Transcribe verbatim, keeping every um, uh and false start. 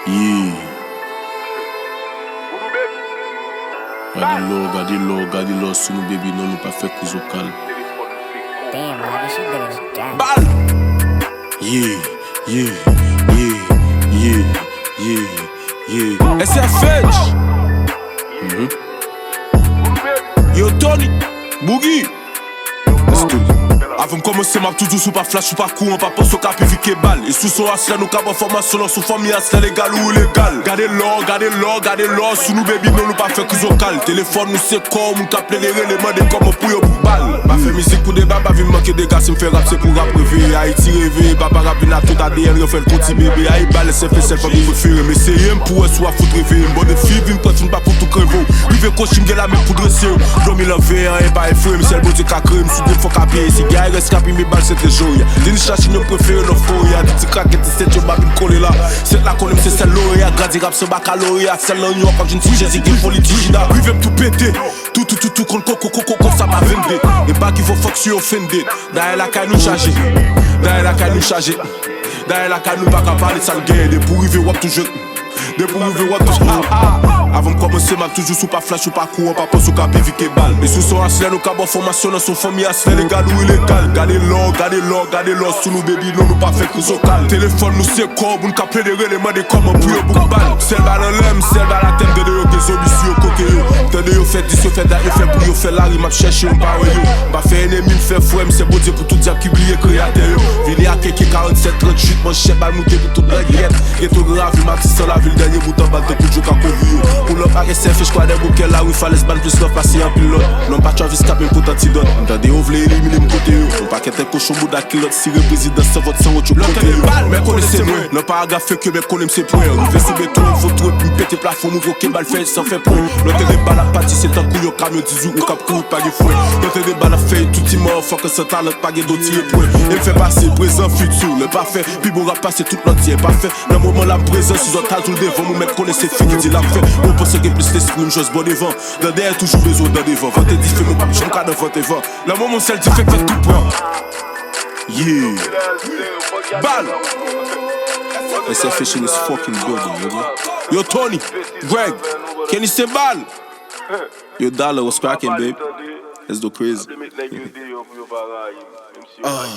Yeah. Gade lò, gade lò, gade lò sou nou, baby, non, nou pa fè kriz vokal. Damn, why this shit better than that? Bal! Yeah, yeah, yeah, yeah, yeah, yeah. S F H! Mhm. Yo, Tony, Boogie! Let's do it. Avan m kòmanse, m ap toujou sou pa flash, ou pa kouran, pa panse w ka pi vit ke bal. E sou son aslè, nou ka pran fòmasyon nan sou fanmi aslè, legal ou ilegal. Gade lò, gade lò, gade lò sou nou, baby, non, nou pa fè kriz vokal. Telefòn nou se kò, moun k ap plede rele, mande kòman pou yo bout bal. Pa fè mizik pou deba, pa vin manke dega, si m fè rap, se pou rap reveye. Ayiti reveye, papa rap vin ak tout A D N, refè l kon ti bebe. Ay bal, S F H, sèl fanmi prefere m. Eseye m pou wè si w ap fout reveye m. Bon defi, vin pran, fin pa pou tou kreve w. Rive kochi, m gen lame pou drese w. Dòmi nan veye, anyen pa efraye m, sèl Bondye ka kreye m. Sou defo ka peye, si gen rès ka pime bal, se trezori a. Denis Chachin, yon prefere, North Korea. Di ti krak, gen ti sèt, yo ba vin kole la. Sèt la konnen m se sèl loreya. Gradi rap se bakaloreya. Sèl nan yon, w ap jwenn ti Jezi, gen foli ti jida. Rive m tou pete. Tou, tou, tou, tou, konn koko, koko, konsa pa vennde. E pa ki fò fòk si yo fende. Dayè lakay nou chaje. Dayè lakay nou chaje. Dayè lakay nou pa ka pale sa n genyen. Depi w rive, w ap toujou. Depi w rive, w ap toujou. Ah, ah. Avan m kòmanse, m ap toujou sou pa flash, ou pa kouran, pa panse w ka pi vit ke bal. E sou son aslè, nou ka ba w fòmasyon nan sou fanmi aslè, legal ou ilegal. Gade lò, gade lò, gade lò sou nou, baby, non, nou pa fè kriz vokal. Telefòn nou se kò, moun k ap plede rele, mande kòman pou yo bout bal. Sèl bal anlè m, sèl bal atè m, tande yo gen zonbi sou yo kote yo. Tande yo fè dis, yo fè dat, yo fè bri, yo fè lari, m ap chèche yo, m pa wè yo. M pa fè enemi, m fè frè, m se Bondye pou tout dyab ki bliye kreyatè yo. Vini ak A K karannsèt tranntuit, manchèt bal moute pou tout langyèt. Geto gran ravil, Matisan lavil, dènye bout an bal tankou djo ka kouvri yo. Pou lòt pa gen sèfich, kwa dè bokè, lari falèz, bann plis lòv pase anpil lòt. Non pa Travis Scott, men pote antidòt. M tande yo vle elimine m kote yo. Yon pakèt kochon bouda kilòt, sire prezidans san vòt, san wòt, yo kote yo. Mèt konnen se mwen, nan paragraf fake yo, mèt konnen m se pwen. Rive sou beton, fò twè, m pete plafon, m ouvre ke bal fè san fè pwen. Lòt tande bal ap pati, se tankou yon kamyon dizwit, ou k ap kouri, pa gen fren. Lòt tande bal ap fè tout ti motherfucker san talan, pa gen do tire pwen. E m fè pase, prezan, fiti, lè pa fè. Pi bon rap pase tout lòt, ti e pa fè. Nan moman la m prezan, si zòt al tou l devan m, ou mèt konnen se fi ki di l ap fè. Ou panse gen plis lespri, m jwès bò devan. Dan dèyè toujou bezwen dan devan. Vante dife, m pa janm ka dan vante van. Nan moman sèl dife k fè tout pran. Yeah. Bal. S F H in this fucking building, nigga. Yo, Tony, Greg, Kenny Sembal. Yo, Dollar, what's cracking, babe? Let's do crazy. Ah.